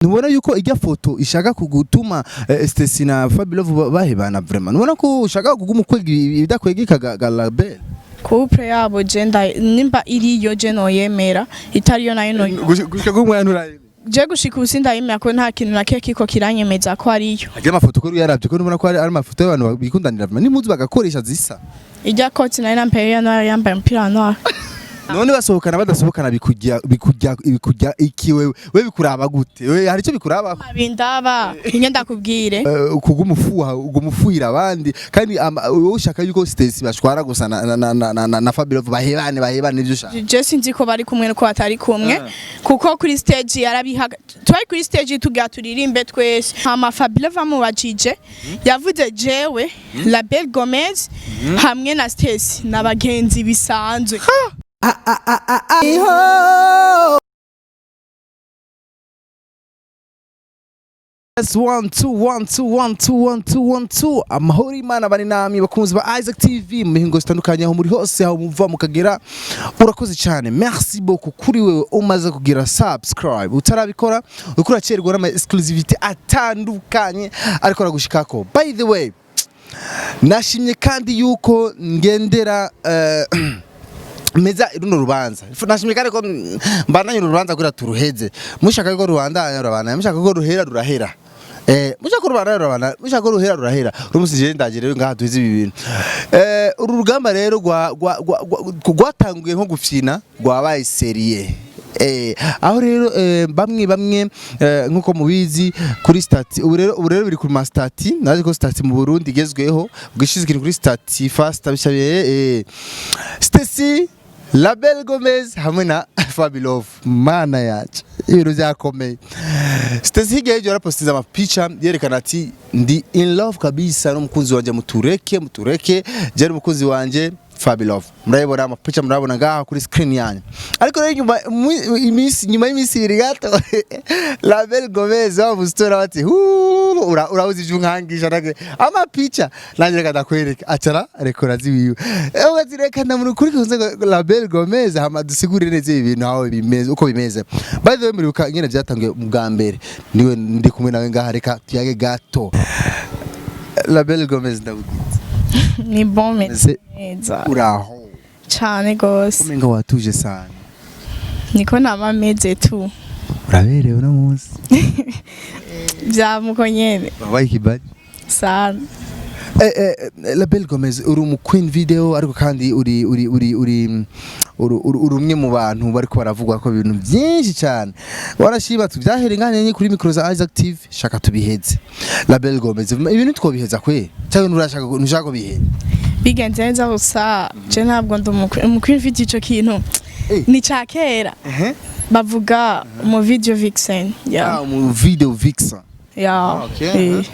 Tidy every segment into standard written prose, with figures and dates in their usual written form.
Ntubona yuko ijya foto ishaka kugutuma Stacy na Fabio bahebana? Vraiment, ntubona ko ushaka kuguma ukwega ibidakwegeka ga label? Couple yabo je nimba iriyo, je noyemera, itariyo nayo noyemera. Gushika ko umwana urayemera? Je gushika ubu sindayemera, ko nta kintu na kimwe kiko kiranyemeza ko ariyo. Ajya amafoto ko yaravye, ko ntubona ko ari amafoto y'abantu bikundanira vraiment, n'impuzu bagakoresha zisa? Ijya koti nari nambaye ya noir, yambaye umupira wa noir. None basohokana, badasohokana, bikujya iki wewe? We bikuraba gute? We hari icyo bikuraba? Bindaba inge ndakubwire. Kugumufuha ugumufuhira abandi, kandi wowe ushaka yuko Stacy bashwara gusa na Fabio bahebane, nivyo ushaka? Je sinzi ko bari kumwe nuko batari kumwe, kuko kuri stage yarabihaga, twari kuri stage tugira turirimbe twese, hama Fabio bamubajije yavuze: "Jewe Label Gomez hamwe na Stacy n'abagenzi bisanzwe." Yes, one two one two one two one two one two. Amahoro y'Imana bari namwe, bakunzi ba Isaac TV mu mihingo zitandukanye, aho muri hose, aho muva mukagera. Urakoze cyane, merci beaucoup kuri wewe umaze kugira subscribe. Utarabikora, uriko uracerwa n'ama exclusivité atandukanye ariko aragushikako. By the way, nashimye kandi yuko ngendera meza runo rubanza. Nashimye kandi ko mbandanye uru rubanza kugira turuheze. Mushaka ko rubandanya, rurabandanya; mushaka ko ruhera, rurahera. Mushaka ko rubandanya, rurabandanya; mushaka ko ruhera, rurahera. Uyu je ndaje rero ngaha duheze ibi bintu. Uru rugamba rero rwatanguye nko gufyina, rwabaye sérieux. Aho rero bamwe bamwe, nkuko mubizi kuri statut, ubu rero biri ku ma statut. Nazi ko statut mu Burundi igezweho, ubwishize ikintu kuri statut fast bishabiye. Stacy Label Gomez hamwe na Fabilove, mana yacu, ibintu byakomeye. Stacy hirya y'ejo yarapostinze amapica yerekana ati: "Ndi in love kabisa n'umukunzi wanje, mutureke, mutureke je n'umukunzi wanje Fabilove." Murabibona amapica, murabona ngaha kuri screen yanyu. Ariko rero nyuma iminsi, nyuma y'iminsi 2 gato, Label Gomez wa mustora bati: "Urabuze ivyo unkangisha nage amapica nanje, reka ndakwereka." Acara rekora ziwiwe, ewe ati: "Reka ndamuri kuri kunze Label Gomez, hama dusigurire neza ibi bintu aho bimeze, uko bimeze." By the way, muribuka ingene vyatangiye bwa mbere? Niwe ndi kumwe nawe ngaha, reka tuyage gato. Label Gomez, ndabugize. Ni bon, meze neza. Uraho? Cane gose. Umenga watuje sana. Niko nama meze tu. Uraberewe uno munsi. Vyamuko nyene. Wabaye ikibaji. Sana. Label Gomez, uri mu Queen Video, ariko kandi uri umwe mu bantu bariko baravugwa ko ibintu byinshi cyane. Warashiba tubyahere ngane kuri micro za Isaac TV, shaka tubiheze. Label Gomez, ibintu twobiheza kwe cyangwa nturashaka, ntushaka ko biheza? Bigenze neza gusa je ntabwo ndi umukuru mfite ico kintu. Ni ca kera bavuga mu video vixen ya. Ah, mu video vixen. Ya. Okay. Eh.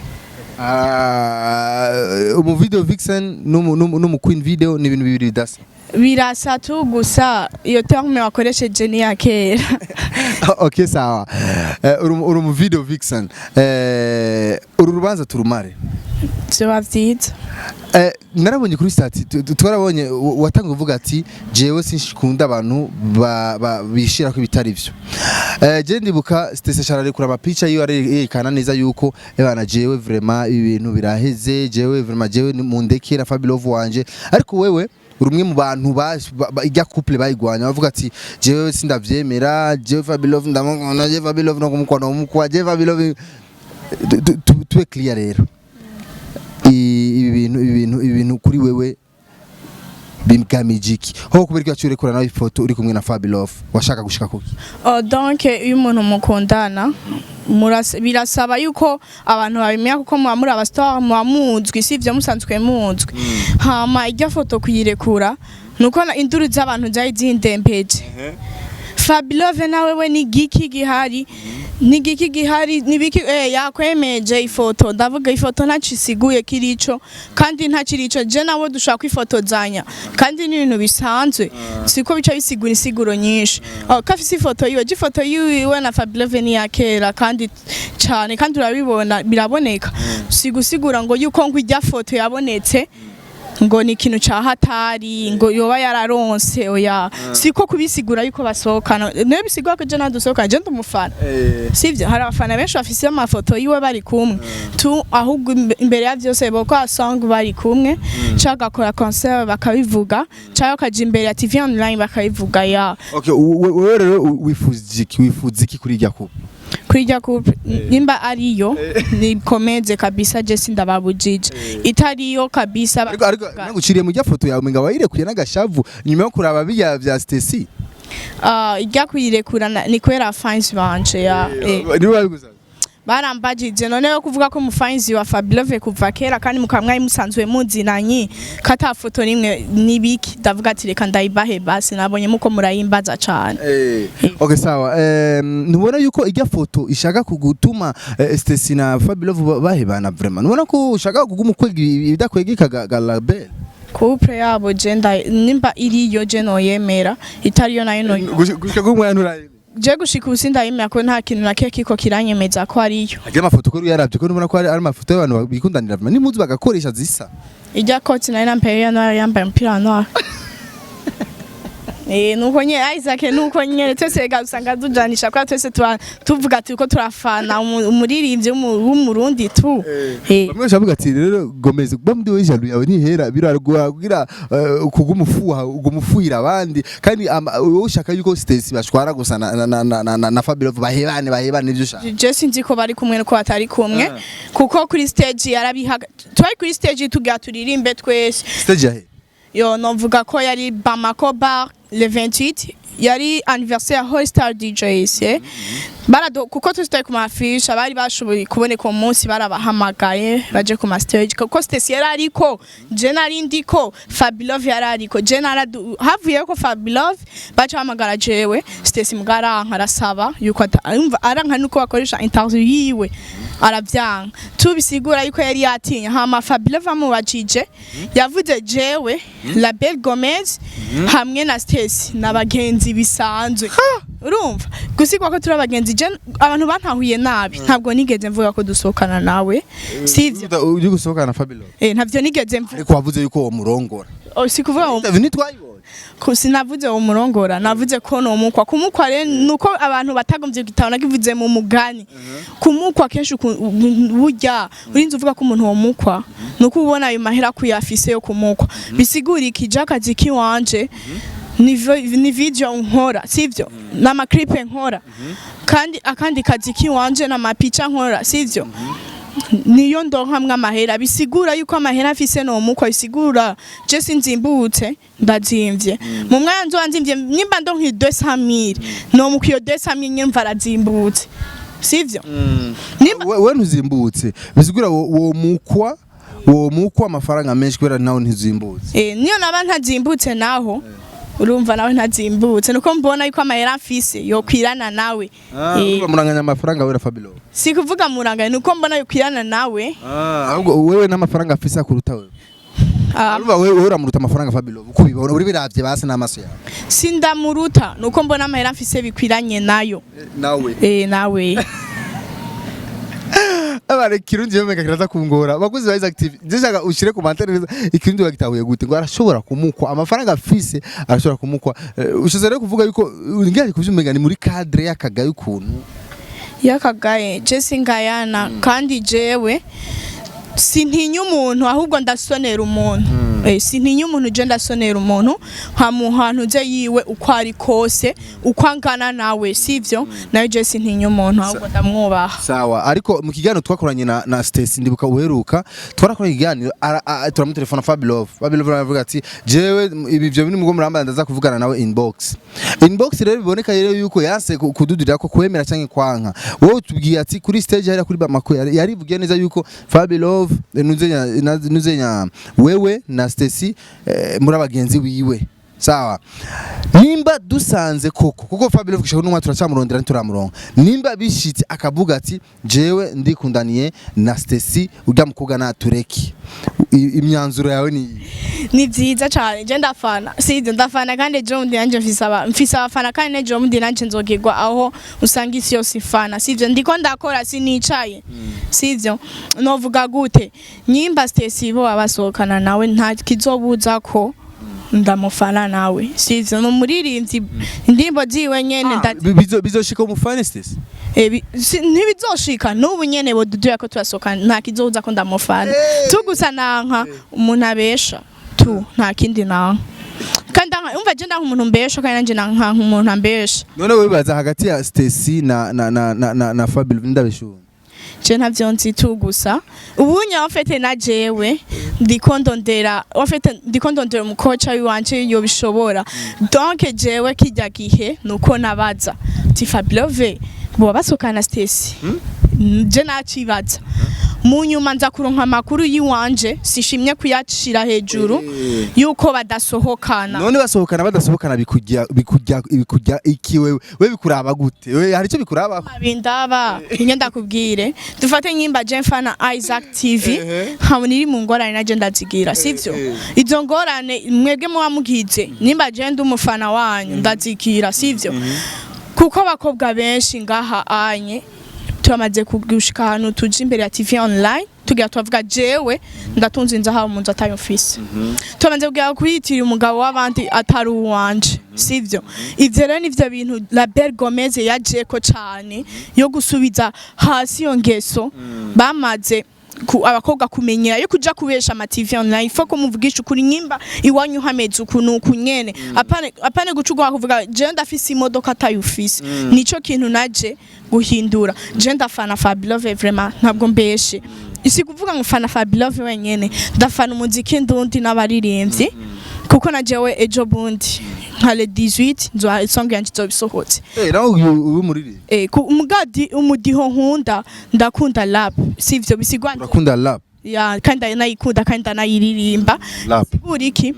Ah, umu video vixen n'umu Queen Video ni ibintu bibiri bidasa? Birasa tu, gusa iyo terme wakoresheje ni ya kera. Okay, sawa. Uri mu video vixen. Uru rubanza turumare. Vyoba vyiza. Narabonye kuri statut, twarabonye watanga uvuga ati: "Jewe sinshikunda abantu bishira ko ibitari vyo." Je ndibuka Stacy ararekura amapica yiwe, arerekana neza yuko ebana, jewe vraiment ibi bintu biraheze, jewe vraiment, jewe ni mundekera Fabilove wanje. Ariko wewe uri umwe mu bantu ijya couple bayigwanya, bavuga ati: "Jewe sindavyemera, jewe Fabilove ndamukunda, jewe Fabilove no kumukwana umukwa, jewe Fabilove." Tube clear rero. Ibi bintu kuri wewe bigamije iki? Ho kubera ko yaciye urekura nawe ifoto uri kumwe na Fabilove, washaka gushika kuki? Oh, donc iyo umuntu mukundana, birasaba yuko abantu babimenya, kuko muba muri abastar, muba muzwi, sivyo? Musanzwe muzwi. Hama irya foto kuyirekura nuko induru z'abantu zari zindempeje: "Fabilove nawe we ni giki gihari? Ni giki gihari? Ni biki?" Yakwemeje ifoto. Ndavuga ifoto ntacisiguye kirico, kandi ntakirico. Je nawe dushaka kwifotozanya, kandi ni ibintu bisanzwe, siko bica bisigura insiguro nyinshi. Oh, kafise ifoto yiwe, je ifoto yiwe na Fabilove ni ya kera kandi cane, kandi urabibona, biraboneka. Si gusigura ngo yuko ngo irya foto yabonetse. Ngo ni ikintu ca hatari ngo yoba yararonse. Oya, siko kubisigura yuko basohokana, niyo bisigura ko je nadusohokana, je ndumufana, sivyo? Hari abafana benshi bafise amafoto yiwe bari kumwe tu. Ahubwo imbere ya vyose boko song bari kumwe, canke agakora concert bakabivuga, canke akaja imbere ya TV online bakabivuga ya. Okay, wewe rero wifuza iki kuri irya couple? Kuri irya couple, nimba ariyo nikomeze kabisa, je sindababujije. Itariyo kabisa. Ariko naguciriye mu rya foto yawe, ngo wayirekuye n'agashavu nyuma yo kuraba bijya vya Stacy. Ah, irya kuyirekura ni kubera fans banje ya. Nibo babiguza? Barambajije noneho kuvuga ko umufanzi wa Fabilove kuva kera, kandi mukaba mwari musanzwe muzinanye, kata foto nimwe nibiki. Ndavuga ati reka ndayibahe basi, nabonye muko murayimbaza cane. Okay, sawa. Ntubona yuko ijya foto ishaka kugutuma Stacy na Fabilove bahebana? Vraiment, ntubona ko ushaka kuguma ukwega ibidakwegeka ga label? Couple yabo je nimba iriyo je noyemera, itariyo nayo no Gushika ko umwana uraye. Je gushika ubu sindayemera, ko nta kintu na kimwe kiko kiranyemeza ko ariyo. Agira amafoto ko yaravye, ko ntubona ko ari amafoto y'abantu bikundanira vraiment, n'impuzu bagakoresha zisa? Ijya koti nari nambaye ya noir, yambaye umupira wa noir. Nuko nye Isaac, nuko nyene twese ga usanga tujanisha kwa twese tuvuga turiko turafana umuririmbyi w'umurundi tu. Bamwe bashavuga ati rero Gomez kuba muri wewe jaloux yawe ntihera, biraragora kugira kugumufuha ugumufuhira abandi, kandi wowe ushaka yuko Stacy bashwara gusa na Fabilove bahebane, nivyo ushaka. Je sinzi ko bari kumwe nuko batari kumwe, kuko kuri stage yarabihaga, twari kuri stage tugira turirimbe twese. Stage yahe? Yo, novuga ko yari Bamako Bar le 28, yari anniversaire ya Holy Star DJs. Barado kuko twese twari ku mafisha, bari bashoboye kuboneka uwo munsi barabahamagaye baje ku ma stage, kuko Stacy yari ariko, je nari ndiko, Fabilove yari ariko, je naradu havuye ko Fabilove baca bahamagara jewe. Stacy mugaranka, arasaba yuko arumva aranka nuko bakoresha interview yiwe, aravyanka, tubisigura yuko yari yatinye. Hama Fabilove amubajije yavuze jewe Label Gomez hamwe na Stacy n'abagenzi bisanzwe. Urumva gusigwa ko turi abagenzi, je abantu bantahuye nabi, ntabwo nigeze mvuga ko dusohokana nawe, sivyo? Uri gusohokana na Fabilove? Ntavyo nigeze mvuga. Ariko wavuze yuko uwo murongora. Oh, si kuvuga ngo Interview ntitwayibonye. Ko sinavuze uwo murongora, navuze ko nomukwa. Kumukwa rero nuko abantu batagomvye gitabo, nakivuze mu mugani. Kumukwa kenshi burya urinze uvuga ko umuntu womukwa nuko ubona ayo mahera kuyafise yo kumukwa. Bisigura iki? Akazi kiwanje ni video nkora, sivyo? N'ama clip nkora, kandi akandi kazi kiwanje n'amapica nkora, sivyo? Niyo ndonkamwe amahera. Bisigura yuko amahera afise nomukwa. Bisigura je sinzimbutse, ndazimvye. Mu mwanya nzoba nzimvye, nimba ndonka 200,000, nomukwa iyo 200,000 nyemva arazimbutse, sivyo? Nimba We ntuzimbutse, bisigura wo mukwa amafaranga menshi kubera nawe ntizimbutse. Niyo naba ntazimbutse naho, urumva nawe ntazimbutse, nuko mbona yuko amahera mfise yokwirana nawe. Urumva muranganya amafaranga we na Fabio? Si kuvuga muranganya, nuko mbona yokwirana nawe. Ahubwo wewe n'amafaranga afise akuruta wewe? Ah, Urumva wewe uramuruta amafaranga Fabio, uko ubibona uri biravye basi n'amaso yawe? Sindamuruta, nuko mbona amahera mfise bikwiranye nayo. Nawe. Nawe. Abare Kirundi yomeka kiraza kungora. Bakuzi ba Isaac TV, ndashaka ushire ku mantene neza Ikirundi bagitahuye gute, ngo arashobora kumukwa amafaranga afise, arashobora kumukwa. Ushize rero kuvuga yuko ngiye kuvyumenya ni muri cadre y'akagaye ukuntu. Yakagaye, je singayana, kandi jewe sintinya umuntu, ahubwo ndasonera umuntu. Sintinya umuntu, je ndasonera umuntu nkamuha ntuze yiwe uko ari kose, uko angana nawe, sivyo? Nawe je sintinya umuntu, ahubwo ndamwubaha. Sawa, ariko mu kiganiro twakoranye na Stacy, ndibuka uheruka twarakoranye ikiganiro, turamutelefona Fabilove. Fabilove aravuga ati jewe ibi byo biri mugo muramba, ndaza kuvugana nawe inbox. Inbox rero biboneka rero yuko yanse kududurira ko kwemera canke kwanka. Wowe tubwiye ati kuri stage hariya kuri Bamako yarivugiye neza yuko Fabilove nuzenya wewe na Stacy muri abagenzi wiwe. Sawa, nimba dusanze koko, kuko Fabio gushaka n'umwe turacamurondera, ntituramuronka, nimba bishitse akavuga ati: "Jewe ndikundaniye na Stacy, urya mukobwa natureke", imyanzuro yawe ni iyi? Ni byiza cyane. Je ndafana, sivyo? Ndafana kandi ejo bundi nanje mfise abafana, kandi ejo bundi nanje nzogirwa aho usanga isi yose ifana, sivyo? Ndiko ndakora, sinicaye, sivyo? Novuga gute? Nyimba Stacy bo abasohokana nawe, nta kizobuza ko ndamufana nawe, sivyo? Ni umuririmbyi, indirimbo ziwe nyene Bizoshika umufane Stacy? Ntibizoshika n'ubu nyene boduduya ko turasohokana, nta kizobuza ko ndamufana. Tu gusa nanka umuntu abesha tu, nta kindi nanka. Kandi umva, je ndanka umuntu mbesha, kandi nanje nanka umuntu ambesha. None wibaza hagati ya Stacy na Fabio, ndabeshuwe? Je ntavyo nzi tu. Gusa ubunya en fait na jewe ndiko ndondera, en fait ndiko ndondera umukoca wiwanje yobishobora. Donc jewe kijya gihe nuko nabaza ti Fablove boba basohokana na Stacy, je nacibaza. Mu nyuma nza kuronka amakuru yiwanje, sishimye kuyacira hejuru, yuko badasohokana. None basohokana badasohokana, bikujya iki wewe? We bikuraba gute? We hari icyo bikuraba? Bindaba inge ndakubwire, dufate nyimba je mfana Isaac TV, nkabona iri mu ngorane, naje ndazigira, sivyo? Izo ngorane mwebwe muba mugize, nimba je ndi umufana wanyu, ndazigira, sivyo? Kuko abakobwa benshi ngaha anye turamaze kugushika ahantu tuja imbere ya TV online, tugira tubavuga: "Jewe ndatunze inzu ahawe mu nzu atayo mfise." Turamaze kugira kuyitirira umugabo w'abandi atari uwanje, sivyo? Ivyo rero nivyo bintu Label Gomez yajeko cane yo gusubiza hasi iyo ngeso bamaze abakobwa kumenyera yo kuja kubesha ama TV online. Ifo ko muvugisha ukuri nyimba iwanyu hameze ukuntu uku nyene, apane apane gucugwa kuvuga: "Je ndafise imodoka", atayufise. Nico kintu naje guhindura. Je ndafana Fabilove vraiment, ntabwo mbeshe. Si kuvuga ngo fana Fabilove wenyene, ndafana umuziki ndundi n'abaririmbyi, kuko na jewe ejo bundi nka le 18 nzo song yanje izobisohotse. Eh, nawe uyu muriri? Mugadi umudiho nkunda, ndakunda rap, sivyo? Bisigwa Urakunda rap? Ya, kandi nayikunda kandi ndanayiririmba. Rap. Sigura iki?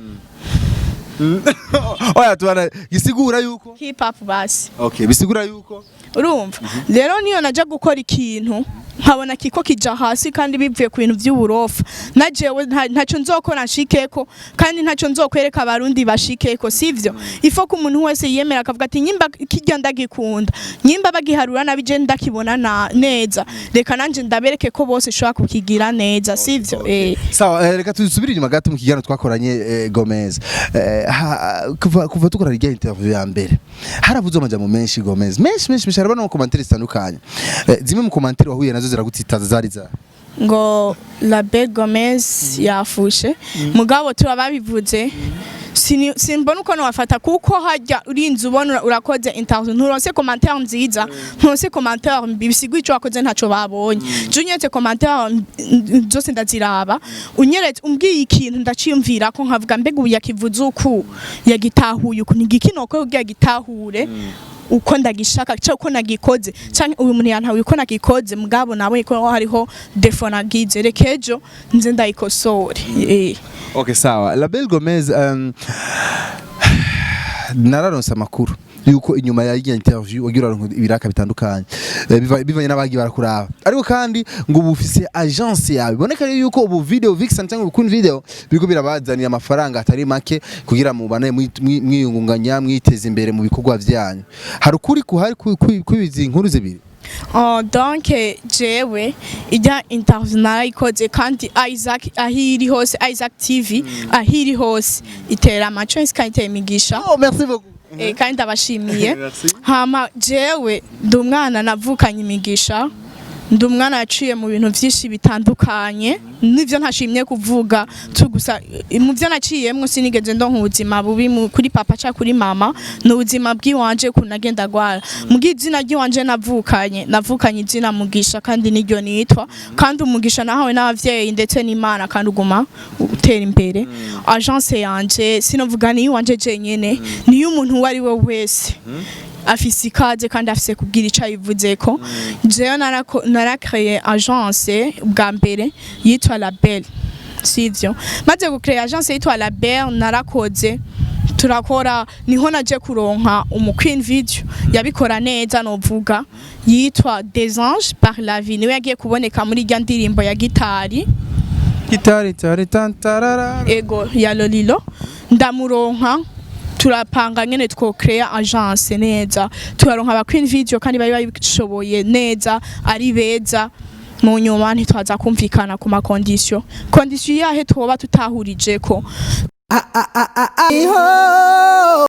Oya, tubana gisigura yuko Hip hop basi. Okay, bisigura yuko Urumva rero, niyo naja gukora ikintu nkabona kiko kija hasi kandi bivuye ku bintu vy'uburofa, na jewe ntaco nzokora nshikeko, kandi ntaco nzokwereka abarundi bashikeko, sivyo? Ifo ko umuntu wese yiyemera akavuga ati: "Nyimba kirya ndagikunda, nyimba bagiharura nabi, je ndakibona na neza, reka nanje ndabereke ko bose shobora kukigira neza", sivyo? Sawa, reka tusubire inyuma gato mu kiganiro twakoranye, Gomez. Kuva dukora irya interview ya mbere, haravuzwe amajambo menshi, Gomez, menshi menshi menshi. Harabona mu commentaires zitandukanye. Zimwe mu commentaires wahuye nazo ziragutitaza zari za Ngo Label Gomez yafushe. Mugabo turababivuze, simbona uko nowafata, kuko harya urinze ubona urakoze interview, nturonse commentaire nziza, nturonse commentaire mbi, bisigura ico wakoze ntaco babonye. Je unyeretse commentaire zose ndaziraba, unyeretse umbwiye ikintu ndaciyumvira ko nkavuga: "Mbega ubu yakivuze uku, yagitahuye uku, ni igiki nokora kugira gitahure uko ndagishaka cyangwa uko nagikoze, canke uyu muntu yantahuye uko nagikoze?" Mugabo nabonye ko hariho défaut nagize, reka ejo nze ndayikosore. Okay, sawa. Label Gomez, nararonse amakuru yuko inyuma ya iyi interview wagiye uraronka ibiraka bitandukanye, bivanye n'abagiye barakuraba, ariko kandi ngo ubu ufise agence yawe. Biboneka rero yuko ubu video vixen cyangwa ubu video biriko birabazanira amafaranga atari make kugira mubane mwiyungunganya, mwiteze imbere mu bikorwa vyanyu. Hari ukuri kuhari kwizi nkuru zibiri? Oh, donc jewe ijya interview narayikoze, kandi Isaac aho iri hose, Isaac TV aho iri hose itera amaco kandi itera imigisha. Oh, merci beaucoup. Kandi ndabashimiye. Merci. Hama jewe ndi umwana navukanye imigisha, ndi umwana yaciye mu bintu byinshi bitandukanye, nivyo ntashimye kuvuga tu. Gusa mu byo naciyemwo, sinigeze ndonka ubuzima bubi kuri papa cyangwa kuri mama. Ni ubuzima bw'iwanje ukuntu nagenda gwara mugi izina ry'iwanje navukanye izina Mugisha, kandi niryo nitwa, kandi umugisha nahawe n'abavyeyi ndetse n'Imana, kandi uguma utera imbere. Agence yanje sinovuga ni iwanje jenyene, niyo umuntu uwo ari we wese afise ikaze kandi afise kubwira ico ayivuzeko. Jewe narakreye agence bwa mbere yitwa Label, sivyo? Maze gucrea agence yitwa Label, narakoze. Turakora, niho naje kuronka umu queen video yabikora neza, novuga yitwa Des Anges par la vie, niwe yagiye kuboneka muri irya ndirimbo ya gitari. Gitari tari tantarara. Ego, ya Lolilo. Ndamuronka, turapanga nyene two créer agence neza, turaronka aba queen video kandi bari babishoboye neza, ari beza. Mu nyuma ntitwaza kumvikana ku ma conditions. Condition yahe twoba tutahurijeko? Iho.